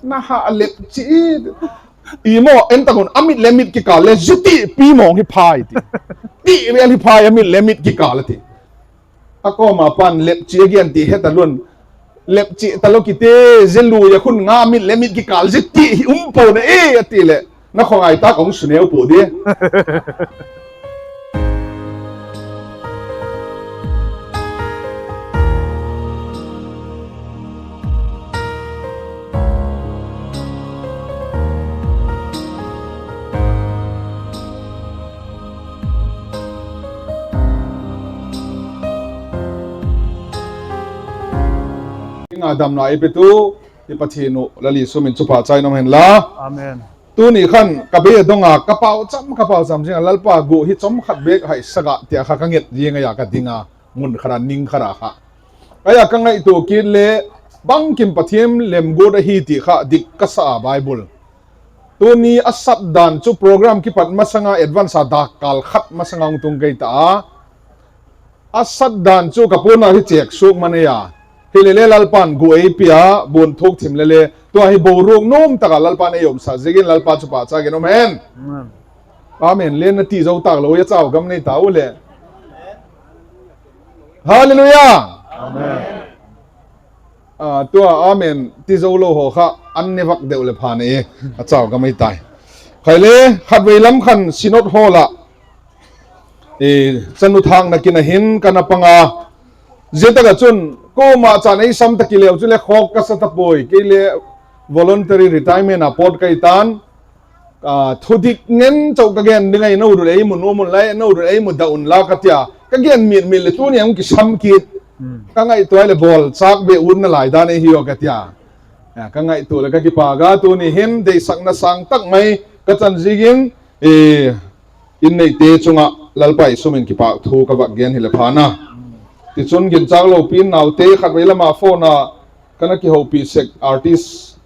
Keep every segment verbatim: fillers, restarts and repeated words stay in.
Na ha a lep chi i maw, en tak un, a mit le mit kikâl le zia ti pi mawng hi phai ti. Ti vêl hi phai a mit le mit kikâl a ti. A kawm a pan lep chi a gen ti he talun. Lep chi talo kite, zia lui a khun nga mit le mit kikâl zia ti hi um pua'n a e a ti leh, na khawngai tak a hung su neu pua di. Ding a damna ei petu i Pathian uh Lal Jesu min chu pahchâk in um hen la. Tuni khan ka be dong a ka paucham, ka paucham zing a, Lalpa, guh hi chawm khat bêk haisak ah ti a kha ka nget ziang a, ka ding a, mun khat a, ning khat a kha. Ahi a ka ngaitua kit le, bangkim Pathian lemguat ahi ti kha dik ka sa a Bible. Tuni a sat dan chu program kipat masang a advance a dâkkâl khat masang a hung tung kei ta a. A sat dan chu ka puan a hi chêk suak man ei a. Hilele Lalpa'n guh ei pia, buan thuak thim lele, tua hi boruak nuam tak a Lalpa'n ei umsak ziakin Lalpa chu pahchâk in um hen. Amen le na ti zo tâk lo a, chau gam nei ta u leh. Hallelujah. Tua amen ti zo lo haw kha an ne vak deu leh pha na e, a chau gam ei tai. Khai le, khatvei lam khan Synod Hall ah chanu thâkna kin a hin ka na pang a. Zia tak ah chun kuama chan ei sam ta ki leu chun le khawk ka sa ta puai, kei le voluntary retirement a pawt kai ta'n. Thudik ngen chau ka gen ding ahi, no rul ei mu nuam unla, no rul ei mu dak unla ka tia ka gen mit mit leh tuni a hung kisam kit. Ka ngaitua leh bawlchâk be utna lai dan ei hi aw ka tia. Ka ngaitua leh ka kipâk a, tuni hin deisakna sâng tak mai ka chan ziakin, in neite chung ah Lalpa Jesu min kipâk thu ka vak gen hileh pha'n a. Tichun ginchâk lopi in naute khatvei lam a phone a ka na kihopi sek artist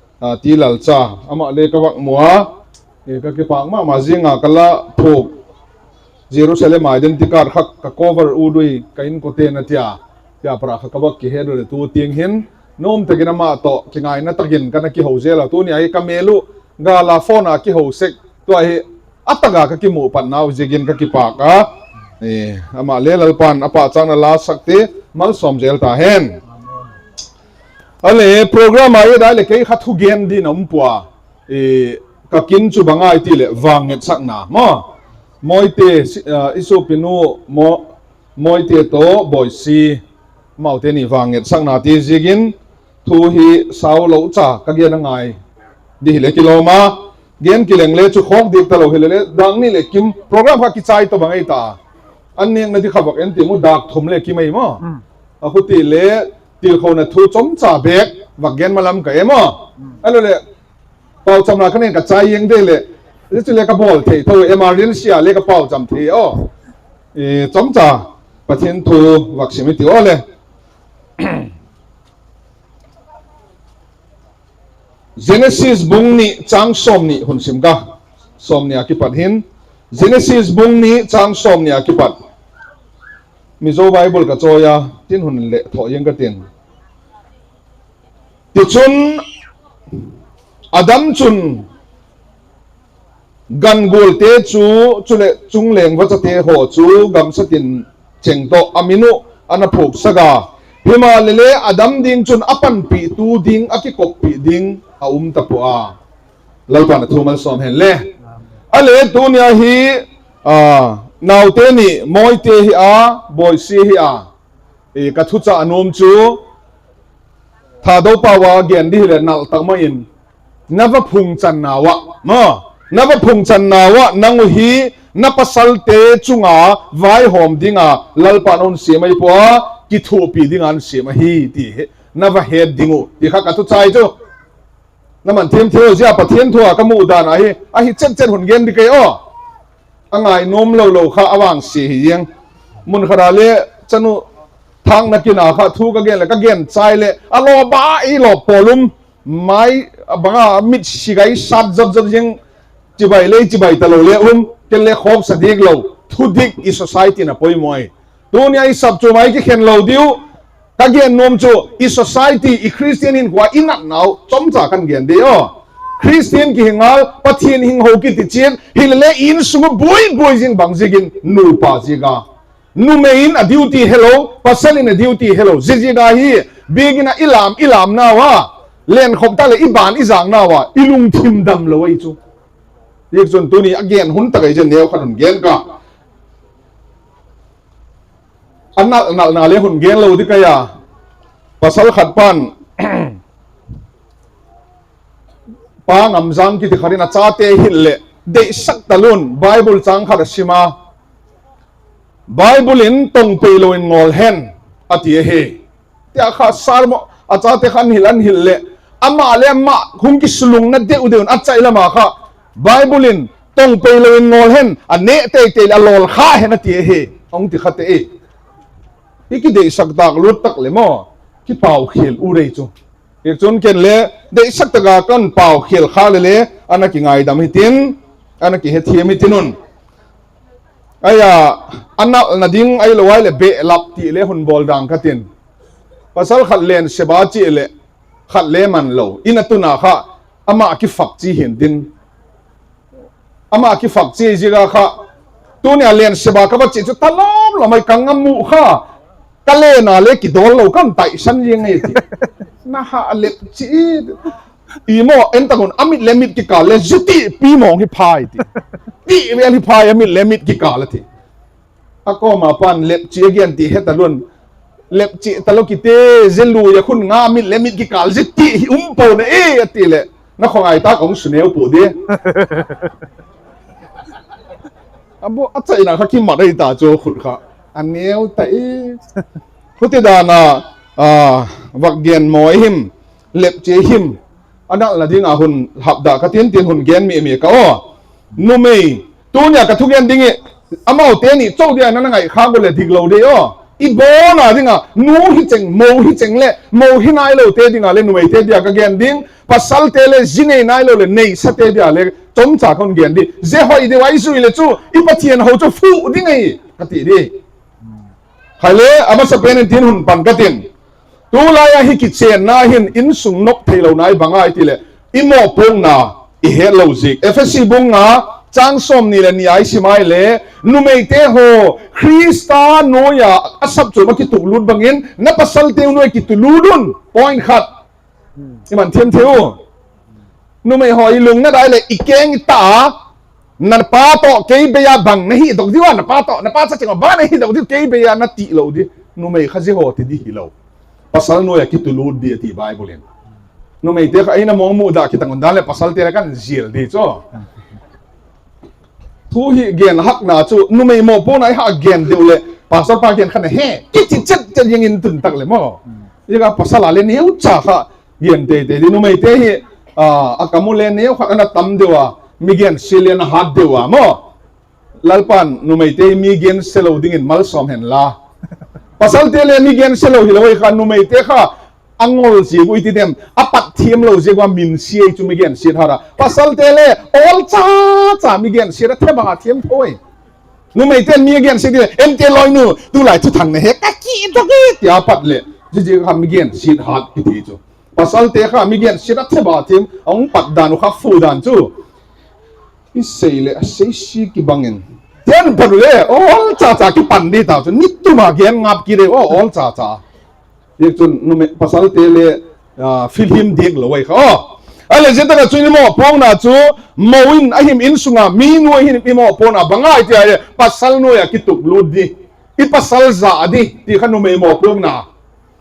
T. Lalcha, ama le ka vak mu a, ka kipâk ma ma zing a, ka la phuak Jerusalem identity card kha ka cover ut ui, ka inkote'n a tia, tia para kha ka vak kihet u leh tu tiang hin nuam tak in ama tawh kingaina tak in ka na kiho zel a, tuni a hi ka mêl uh gâl a phone a kiho sek, tua hi a tak a ka kimu patnau ziakin ka kipâk a. Ama le Lalpa'n a pahchâkna la sakte malsawm zel ta hen. A le program a i dai leh kei kha thugen ding a um pua, ka kin chu bang ahi ti leh vangngetsakna maw, Mawite, i suapinu, Mawite tawh Bawisi, amaute ni vangngetsakna ti ziakin thu hi sau lo cha ka gen a ngai di hileh kilawm a, gen kileng le chu khawk diak talo hilele dâk ni leh kim program kha kichai tawh bang ei ta. An nêkna di kha vak en ti mu, dâk thum le kim ei maw. A khuti le tilkhona thu chomcha bêk vak gen ma lam ka em aw. Ahiloleh pauchamna kha nen ka chai eng de leh, zia chu le ka bawl thei tho, emergency a le ka paucham thei aw. Chomcha Pathian thu vak sim i ti aw le. Genesis bung ni châng sawmni hun sim ka. Sawmni a kipat hin. Genesis bung ni châng sawmni a kipat. Mizo Bible ka chawi a, tin hun leh thaw ing ka tin. Tichun, Adam chun gan gualte chu, chuleh chungleng vachate haw chu gamsa tin chêng tawh a min uh a na phuaksak a. Himaleh le Adam ding chun a panpitu ding, a kikoppi ding a um ta pua a. Lalpa'n a thu malsawm hen le. A le tuni a hi, naute ni Mawite hi a, Bawisi hi a, ka thucha a nuam chu, Thadou pau a gen di hileh nal tak ma in, na va phungchannau ah, na va phungchannau ah nang uh hi na pasalte chung a vaihawm ding a Lalpa'n a hun siam ahi pua, kithuapi ding a hun siam ahi ti hi na va het ding uh ti kha ka thuchai chu. Na man thiam thei zia Pathian thu a ka mu dan ahi, ahi chet chet hun gen di kei aw. A ngai nuam lo lo kha a vangsia hi ziang. Mun khat a le chanu thâkna kin a kha thu ka gen leh ka gen chai leh a lawp a, i lawp pawl um, mai bang a mit sigai sat zot zot ziang, chibai le chibai talo le um, ken le khawksa diak lo, thudik i society in a poimaw i. Tuni a i sap chu mai kikhen lo diu, Ka gen nuam chu i society, i Christian hinkhua i natnau chomcha kan gen di aw. Christian kihi ngal, Pathian hing ho kiti chiat hile le, insung ah buai buai zing bang ziakin? Nupa ziak a. Numei in a duty helo, pasal in a duty helo. Ziaziak a hi, biakin ah i lam i lamnau a, lenkhop tak leh i ban i zâknau a i lungthim damlo ahi chu. Ziakchun tuni a gen hun tak ahi ziakin neu khat hun gen ka. A nal nalna le hun gen lo ding ka hi a. Pasal khat pan, Pa Ngamzang kiti khat in a chate hil leh, deihsak talun Bible châng khat a sim a, Bible in tongpeilo in ngawl hen, a ti ahi. Tia kha sermon a chate khan hil an hil leh, ama le ama hung kisulungna deu deu in a chai lam a kha, Bible in tongpeilo in ngawl hen, a nêk tei tei leh a lawl kha hen a ti ahi, a hung ti kha te i. I kideihsak tâk lut tak leh maw, kipaukhial u rei chu. Tichun ken le deihsak tak a kan paukhial kha leh le, ana kingaidam hitin, ana kihethiam hitin un. Ahi a, a nalna ding ahilo ai leh behlap ti le hun bawl dang ka tin. Pasal khat len sep a chia leh, khat le man lo in a tun a kha, ama kifak chi hin din. Ama kifak chi ziak a kha, tuni a len sep a ka va chia chu talawm lam ai ka ngam u kha, ka len a le kidawl lo kan taisan ziang ei ti. Na ha a lep chi i maw, en tak un a mit le mit kikâl le zia ti pi mawng hi phai ti. Ti vel hi phai a mit le mit kikâl a ti. A kawm a pan lep chi a gen ti he talun, lep chi talo kite, zia lui a khun nga mit le mit kikâl zia ti hi um pua na e a ti leh, na khawngai tak a hung su neu pua di. A bu a chaina kha kimat ahi ta chu khut kha. A neu ta i. Khuti dan a, vak gen maw i him, lep chi him, a nalna ding a hun hapda ka tin tin hun gen mi mi ka aw. Numei, tuni a ka thugen ding i, amaute ni chau dia na na ngaikhâk u leh diklo di aw. I bawn a ding a nu hi cheng, mo hi cheng leh mo hi nailote ding a le numeite dia ka gen ding, pasalte le zi nei nailo leh neisate dia le chomcha ka hun gen di. Zia hoi deu a i zui leh chu i Pathian ho chu phu ding ahi ka ti di. Khaile, a masapen in tin hun pan ka tin. Tulai a hi kichênna hin insung nop theilo nai bang ai ti leh, i mawpuakna i hetlo ziak. Ephesi bung nga, châng sawmni leh ni a i sim ai le, numeite haw, Khrista nuai a a sapchuam a kituklut bangin na pasalteu nuai a kitulut un. Point khat. I man thiam thei u. Numei haw, i lungna dai leh i keng i ta a, na pa tawh kei bei a bang na hidok diu a, na pa tawh, na pa cha cheng a bang na hidok diu, kei bei a na tilo di. Numei kha zia haw ti di hilo. Pasal nuai a kitulut di a ti Bible in. Numeite kha ei na mawng muda kitak un dan leh pasalte le kan zial di chu. Thu hi gen hakna chu numei mawpuakna i ha gen deu leh pasal pa gen kha na he kiti chet chet ziang in tun tak leh maw. Ziak a pasal a le neucha kha gen tei tei di, numeite hi, a kam u le neu khat ana tam deu a, mi gensia le ana hat deu a maw. Lalpa'n numeite hi mi gensia lo dingin malsawm hen la. Pasalte le mi gensia lo hilo ai kha numeite kha a ngol ziak u i ti dem, a pat thiam lo ziak ua minsia i chu mi gensiat hat a. Pasalte le awl cha cha mi gensiat a theba thiam tho ai. Numeite'n mi gensiat i le, Emte lawinu, tulai thuthang na he ka kidok i, ti a pat leh, zia zia kha mi gensiat hat kiti chu. Pasalte kha mi gensiat a theba thiam, a hung pat dan u kha fu dan chu. I sei leh a sei si kibang in, ten pat u le awl cha cha kipan di ta chu, ni tum a gen ngap kit e aw, awl cha cha. Tichun pasalte le filhim diak lo ai kha aw. A leh zia tak a chu i mawpuakna chu, mo in a him, insung a mi nuai hin i mawpuakna bang ai ti ai le pasal nuai a kituklut di, i pasal za di ti kha numei mawpuakna.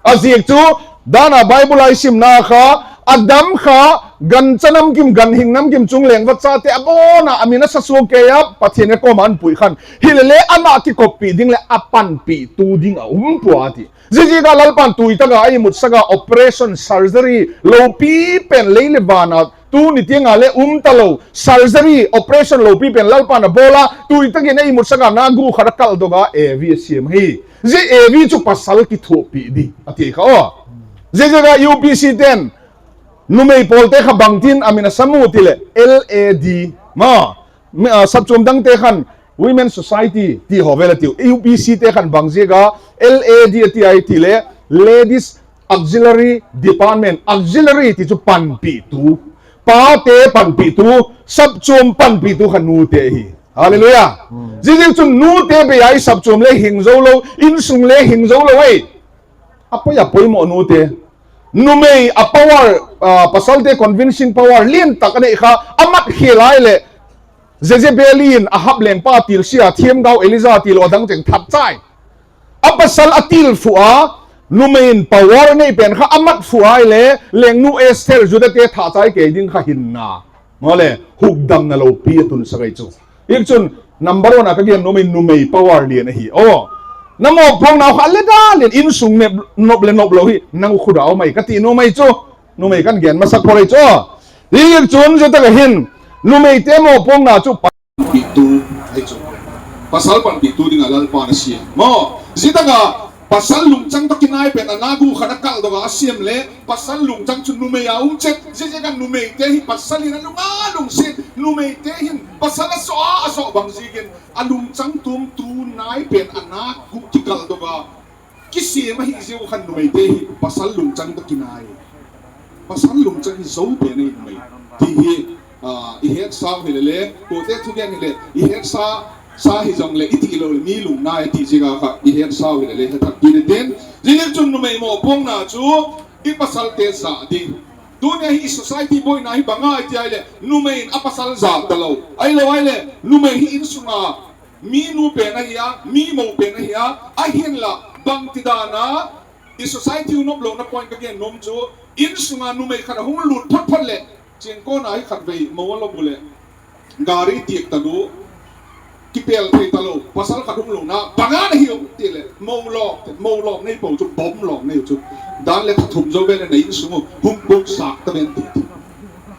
A ziak chu, dan a Bible a i simna kha, Adam kha gancha namkim, ganhing namkim chung leng va chate a bawn a, a min a sa suak kei a, Pathian a kawm a an pui khan, hile le ama kikoppi ding leh a panpitu ding a um pua a ti. Ziaziak a Lalpa'n tui tak a a imutsak a operation, surgery lopi pen lei leh van a tuni tiang a le um talo, surgery, operation lopi pen Lalpa'n a bawl a, tui tak in a imutsak a na gu khat a kaldok a Evi a siam hi. Zia Evi chu pasal kithuapi di a ti kha aw. Ziaziak a U P C ten numei pawlte kha bangtin a min a sam u ti leh L A D, ma, sapchuam dangte khan Women Society ti haw vel a tiu, U P C te khan bang ziak a L A D a ti ai ti leh, Ladies Auxiliary Department, auxiliary ti chu panpitu, pate panpitu, sapchuam panpitu kha nute ahi. Hallelujah. Ziaziakchun nute bei a i sapchuam le hing zo lo, insung le hing zo lo ei. A poi a poimaw nute. Numei a power, pasalte convincing power lian tak a nei kha, a mat khia lai leh, Jezebel in Ahab lengpa tilsia, thiamgau Elija tilo a dang cheng that chai. A pasal a tilphu a, numei in power a nei pen kha a mat phu ai le, lengnu Esther Judate thah chai kei ding kha hinna, mawle, hukdamna lopi a tunsak ei chu. Ichun, number one a ka gen nuam ei numei power lian ahi. Aw, na mawpuakna kha le da lian insung nop le nop lo hi nang u khut a um ai ka ti nuam ei chu. Numei kan gen masak pha lei chu. Ichun zia tak a hin, numeite mawpuakna chu panpitu ahi chu. Pasal panpitu ding a Lalpa'n a siam maw. Zia tak a pasal lungchang tawh kinai pen a na gu khat a kaldok a a siam le, pasal lungchang chu numei a um chet. Ziaziak a numeite hi pasal in a lung a lungsiat, numeite hin pasal a zawh a zawh bang ziakin a lungchang tuam tu nai pen a na gu kikaldok a kisiam ahi ziak uh khan numeite hi pasal lungchang tawh kinai. Pasal lungchang hi zo pen ahi mai ti hi, i hetsau hile le, kuate thugen hile i hetsa, sa hi zong leh i tilo leh mi lungnai a ti ziak a kha i hetsau hile le he thak pi ni tin. Ziaziakchun numei mawpuakna chu i pasalte za ding. Tuni a hi i society buaina hi bang ai ti ai leh numei in a pasal za talo. Ahilo ai leh numei hi insung a mi nu pen ahi a, mi mo pen ahi a, ahinla bangtidan a i society u nop lona point ka gen nuam chu, insung a numei khat a hung lut phot phot leh, chiangkawn a hi khatvei mo a lop u leh, gari tiak talo, kipel thei talo, pasal khat hung lona bang a na hiu ti leh, mo lawm, mo lawm nei po chu bomb lawm nei u chu, dan leh tha thum zo vel leh na insung u hung bawksak ta ven ti.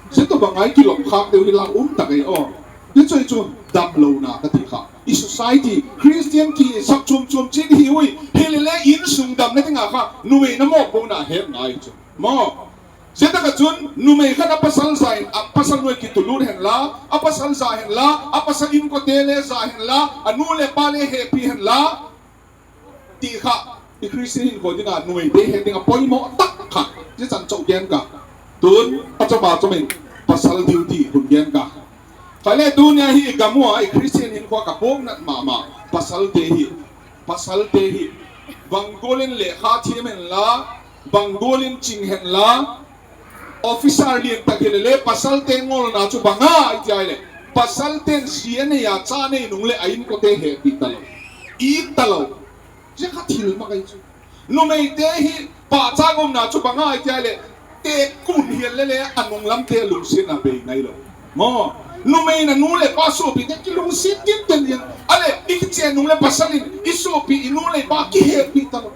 Zia tawh bang ai kilawm khâk deu hi lau um tak ei aw. Hi chu, hi chu damlona ka ti kha. I society, Christian ti sak chuam chuam chiat hi ui, hile le insung damna ding a kha numei na mawpuakna het ngai chu maw. Zia tak ah chun numei khat a pasal za in, a pasal nuai kitulut henla, a pasal za henla, a pasal inkuante le za henla, a nu leh pa le hepi henla, ti kha i Christian hinkhua ding a numeite het ding a poimaw tak kha. Zia chan chau gen ka. Tun a chawm a chawm in pasal duty hun gen ka. Kha le tuni a hi i gam ua i Christian hinkhua ka puaknat ma ma, pasalte hi, pasalte hi bang gual in lekha thiam henla, bang gual in ching henla, officer lian tak hile le pasalte ngolna chu bang ai ti ai leh, pasalte'n zi a nei a cha nei nung leh a inkuante hepi talo, it talo. Zia kha thil mak ahi chu. Numeite hi pahchâk umna chu bang ai ti ai leh, tekun hial le le a nung lamte lungsiatna bei ngailo maw. Numei in a nu leh pa suapite kilungsiat tin ten in a leh i kichen nung leh pasal in i suapi i nu leh pa kihepi talo,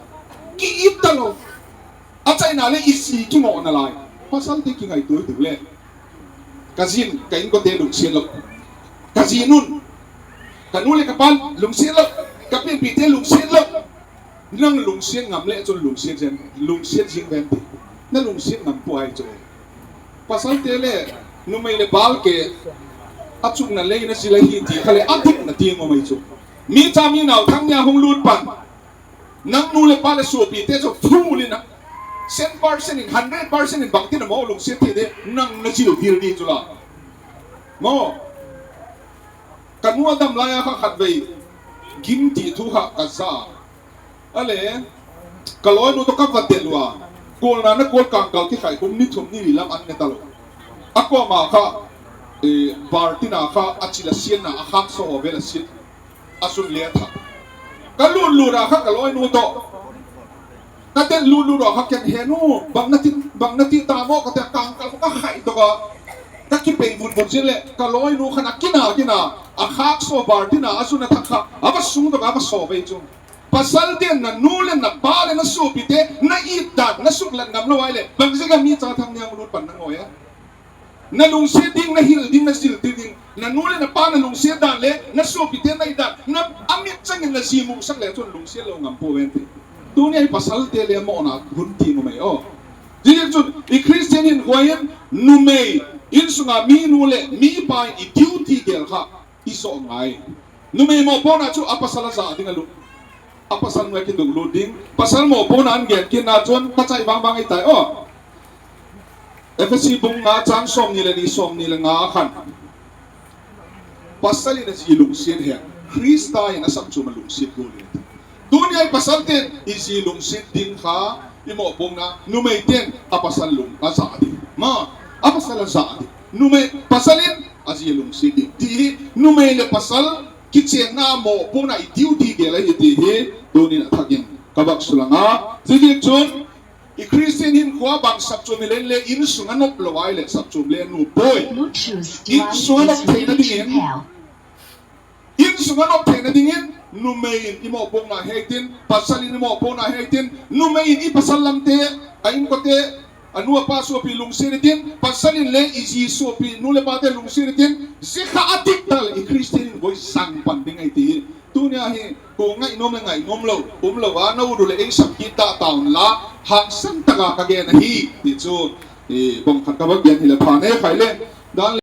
ki-it talo. A chaina leh i zi kingawkna lai. Pasalte kingaitua deu le, ka zi'n ka inkuante lungsiat lo, ka zi nu'n, ka nu leh ka pa'n lungsiat lo, ka pianpite lungsiat lo. Nang lungsiat ngam leh chun lungsiat zing ven ti, na lungsiat ngam pua ai chu. Pasalte le numei leh bâl ke, a chukna lei na zil ahi ti kha leh a dikna tiang um ai chu. Mi cha mi nau thang nia hung lût pan, nang nu leh pa leh suapite chu full in a, cent percent in, hundred percent in bangtin a maw lungsiat thei de, nang na zil dil di chu la maw. Ka nu a dam lai a kha khatvei gim ti thu kha ka za a le, ka lawinu tawh ka va del ua, kualna na kual kângkal kikhai kum ni thum ni li lam an ne talo. A kuama kha, bar tin a kha a chil a siatna a khâksaw haw vel a siat, a sun le a thak. Ka lût lût a kha ka lawinu tawh ka del lût lût a kha ken he nu, bang na ti ta maw ka ti a, kângkal kha ka khai tawk a, ka kipei vut vut zing leh ka lawinu khan a kin a kin a, a khâksaw bar tin a a sun a thak kha a va sung tawk a va saw vei chu. Pasalte'n na nu leh na pa leh na suapite na it dan na suklat ngam lo ai leh bangziak a mi cha thang nia hung lût pan na ngawi a? Na lungsiat ding, na hil ding, na zil ding, na nu leh na pa na lungsiat dan leh na suapite na it dan, na a mit chang in na zi musak le chun lungsiat lo ngam pua ven ti. Tuni a hi pasalte le mawna hun ti ngam ei aw. Ziaziakchun i Christian hinkhua in numei, insung a mi nu leh mi pa in i duty gel kha i zawh ngai. Numei mawpuakna chu a pasal a za ding a lum. a pasal nuai kiduklut ding. Pasal mawpuakna an gen kitna chun ka chai bang bang ei tai aw. Ephesi bung nga chang sawmni leh ni, sawmni leh nga khan, pasal in a zi lungsiat hen, Khrista in a saptuam a lungsiat gual in. Tuni a i pasalte'n i zi lungsiat ding kha, i mawpuakna, numeite'n a pasal lung a za ding, ma, a pasal a za ding. Numei, pasal in a zi lungsiat ding ti hi numei leh pasal kichênna mawpuakna i duty gel ahi ti hi tuni'n a thak in ka vak sulang a. Zia dik chun, i Christian hinkhua bang saptuam i len le insung a nop lo ai leh saptuam le a nuam puai. Insung a nop theina dingin, insung a nop theina dingin, numei in i mawpuakna hiai tin, pasal in i mawpuakna hiai tin, numei in i pasal lamte, a inkuante, a nu a pa suapi lungsiat i tin, pasal in le i zi suapi nu leh pate lungsiat i tin, zia kha a dik tak leh i Christian in voi zang pan ding ahi ti hi. Tuni a hi, tu ngainuam leh ngainuam lo um lo a, na ut u leh ei sak kit ta ta unla, hangsan tak a ka gen ahi ti chu, bang khat ka vak gen hileh pha ne khai le, dan